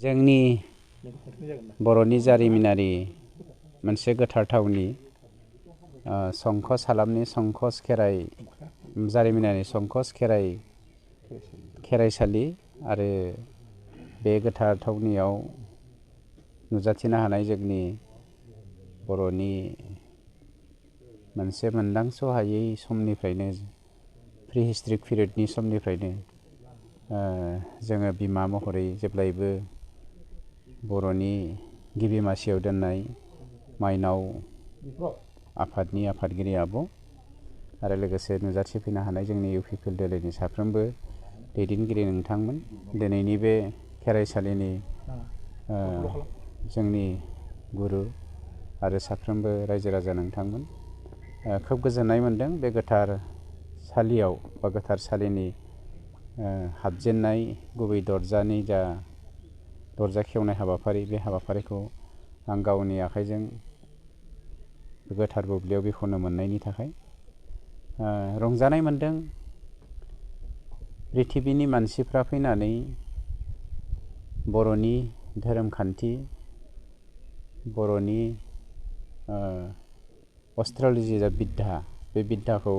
जोंनि बर'नि जारिमिनारि मोनसे गोथार थावनि संकस हालामनि संकस खेराइ जारिमिनारि संकस खेराइसालि आरो बे गोथार थावनियाव नुजाथिनो हानाय जोंनि बर'नि मोनसे मोनदांस'हायै समनिफ्रायनो प्रि हिस्ट्रिक पिरियडनि समनिफ्रायनो जोङो बिमा महरै जेब्लायबो बर'नि गिबि मासियाव दोननाय माइनाव आफादनि आफादगिरि आब' आरो लोगोसे नुजाथिफैनो हानाय जोंनि इउ पि पि एल दोलोनि साफ्रोमबो दैदेनगिरि नोंथांमोन दिनैनि बे खेराइसालिनि जोंनि गुरु आरो साफ्रोमबो रायजो राजा नोंथांमोन खोब गोजोननाय मोनदों बे गोथार सालियाव बा गोथार सालिनि हाबजेननाय गुबै दरजानि जा दरजा खेवनाय हाबाफारि बे हाबाफारिखौ आं गावनि आखाइजों गोथार बुब्लियाव बेखेवनो मोननायनि थाखाय रंजानाय मोनदों। प्रिथिबिनि मानसिफ्रा फैनानै बर'नि धोरोम खान्थि बर'नि अस्ट्रलजि जा बिद्दा बे बिद्दाखौ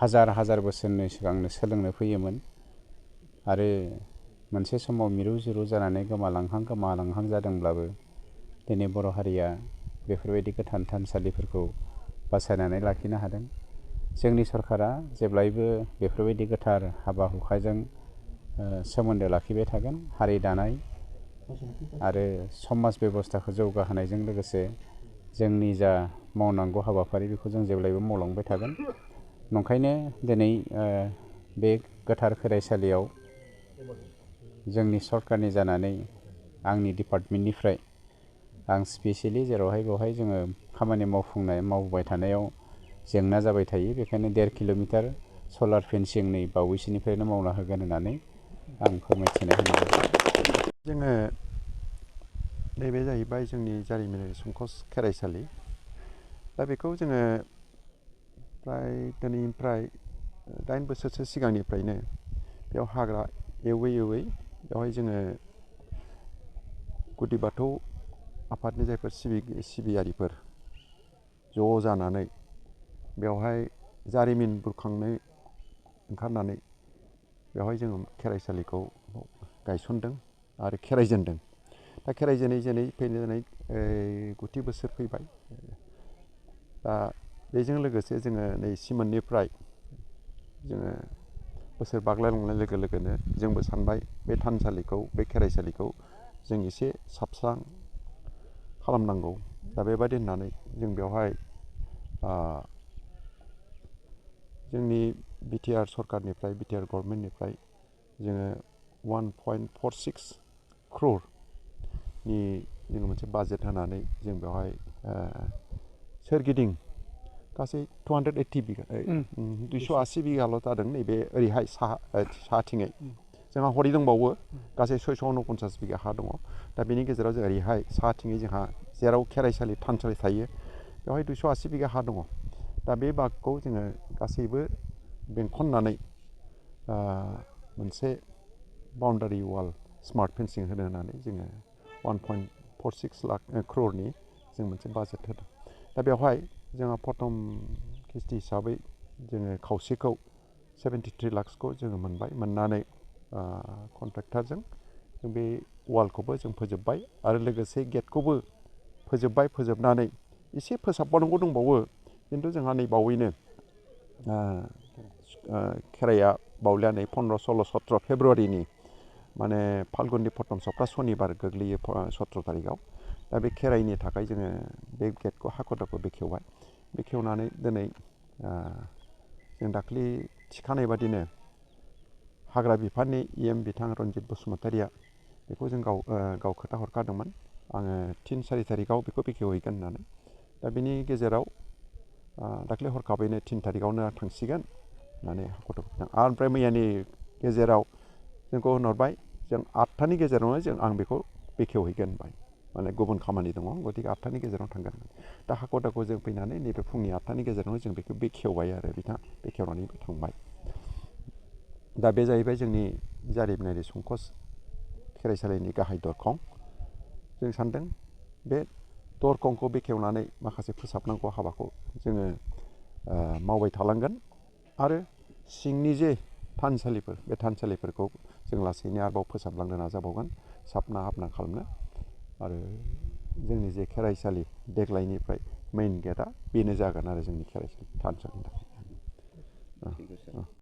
हाजार हाजार बोसोरनि सिगांनो सोलोंनो फैयोमोन आरो मोनसे समाव मिरु जिरु जानानै गोमालांहां जादोंब्लाबो दिनै बर' हारिया बेफोरबायदि गोथार थानसालिफोरखौ बासायनानै लाखिनो हादों। जोंनि सरकारा जेब्लायबो बेफोरबायदि गोथार हाबा हुखाजों सोमोन्दो लाखिबाय थागोन। हारि दानाय आरो समाज बेबस्थाखौ जौगाहोनायजों लोगोसे जोंनि जा मावनांगौ हाबाफारि बेखौ जों जेब्लायबो मावलांबाय थागोन। नंखायनो दिनै बे गोथार खेराइसालियाव जोंनि सरकारनि जानानै आंनि डिपार्टमेन्टनिफ्राय आं स्पेसियेलि जेरावहाय बेवहाय जोङो खामानि मावबोबाय थानायाव जेंना जाबाय थायो बेखायनो 1.5 किल'मिटार सलार फेन्सिं नै बावैसोनिफ्रायनो मावना होगोन होननानै आं फोरमायथिना होनाय जाबाय। जोङो नैबे जाहैबाय जोंनि जारिमिनारि संकस खेराइसालि। दा बेखौ जोङो दिनैनिफ्राय 8 बोसोरसो सिगांनिफ्रायनो बेयाव हाग्रा एवै बेवहाय जोङो गुदि बाथौ आफादनि जायफोर सिबियारिफोर ज' जानानै बेवहाय जारिमिन बुरखांनो ओंखारनानै बेवहाय जोङो खेराइसालिखौ गायसनदों आरो खेराइजेनदों। दा खेराइजेनै फैनानै 9थि बोसोर फैबाय। दा बेजों लोगोसे जोङो नै सिमोननिफ्राय जोङो बोसोर बाग्लायलांनाय लोगो लोगोनो जोंबो सानबाय बे थानसालिखौ बे खेराइसालिखौ जों एसे साबस्रां खालामनांगौ। दा बेबायदि होननानै जों बेवहाय जोंनि बिटिआर सरकारनिफ्राय बिटिआर गभर्नमेन्टनिफ्राय जोङो 1.46 क्र'रनि जोङो मोनसे बाजेट होनानै जों बेवहाय सोरगिदिं गासै 280 बिगा 280 बिगाल' जादों नैबे ओरैहाय साहाथिङै जोंहा हरै दंबावो गासै 649 बिगा हा दङ। दा बेनि गेजेराव जों ओरैहाय साहाथिङै जोंहा जेराव खेराइसालि थानसालि थायो बेवहाय 280 बिगा हा दङ। दा बे बागखौ जोङो गासैबो बेंखननानै मोनसे बाउन्डारि वाल स्मार्ट फेन्सिं होनो होननानै जोङो 1.46 क्र'रनि जों मोनसे बाजेट होदों। दा बेवहाय जोंहा प्रथम किस्ति हिसाबै जोङो खावसेखौ 73 लाखसखौ जोङो मोननानै कन्ट्रेक्टरजों जों बे वालखौबो जों फोजोबबाय आरो लोगोसे गेटखौबो फोजोबनानै एसे फोसाबबावनांगौ दंबावो। खिन्थु जोंहा नै बावैनो खेराइया बावलिया नै 15, 16, 17 फेब्रुवारिनि माने फाल्गुननि प्रथम सप्ता सनिबार गोग्लैयो 17 तारिखआव। दा बे खेराइनि थाखाय जोङो बे गेटखौ हाखुदाखु बेखेवबाय। बेखेवनानै दिनै जों दाख्लि थिखानाय बादिनो हाग्रा बिफाननि EM बिथां रन्जित बसुमतारिया बेखौ जों गाव खोथा हरखादोंमोन आङो 3-4 तारिखआव बेखौ बेखेवहैगोन होननानै। दा बेनि गेजेराव दाख्लै हरखाबैनो 3 तारिखआवनो थांसिगोन होननानै ओमफ्राय मैयानि गेजेराव जोंखौ होनहरबाय जों 8थानि गेजेरावनो आं बेखौ बेखेवहैगोन होनबाय। माने गुबुन खामानि दङ गतिके 8थानि गेजेराव थांगोन। दा हाखु दाखु जों फैनानै नैबे फुंनि 8थानि गेजेरावनो जों बेखौ बेखेवबाय आरो बिथाङा बेखेवनानैबो थांबाय। दा बे जाहैबाय जोंनि जारिमिनारि संकस खेराइसालिनि गाहाय दरखं जों सानदों बे दरखंखौ बेखेवनानै माखासे फोसाबनांगौ हाबाखौ जोङो मावबाय थालांगोन आरो सिंनि जे थानसालिफोर बे थानसालिफोरखौ जों लासैनो आरोबाव फोसाबलांनो नाजाबावगोन साबना हाबना खालामनो आरो जोंनि जे खेराइसालि देग्लायनिफ्राय मेइन गेटआ बेनो जागोन आरो जोंनि खेराइसालि थानसालिनि थाखाय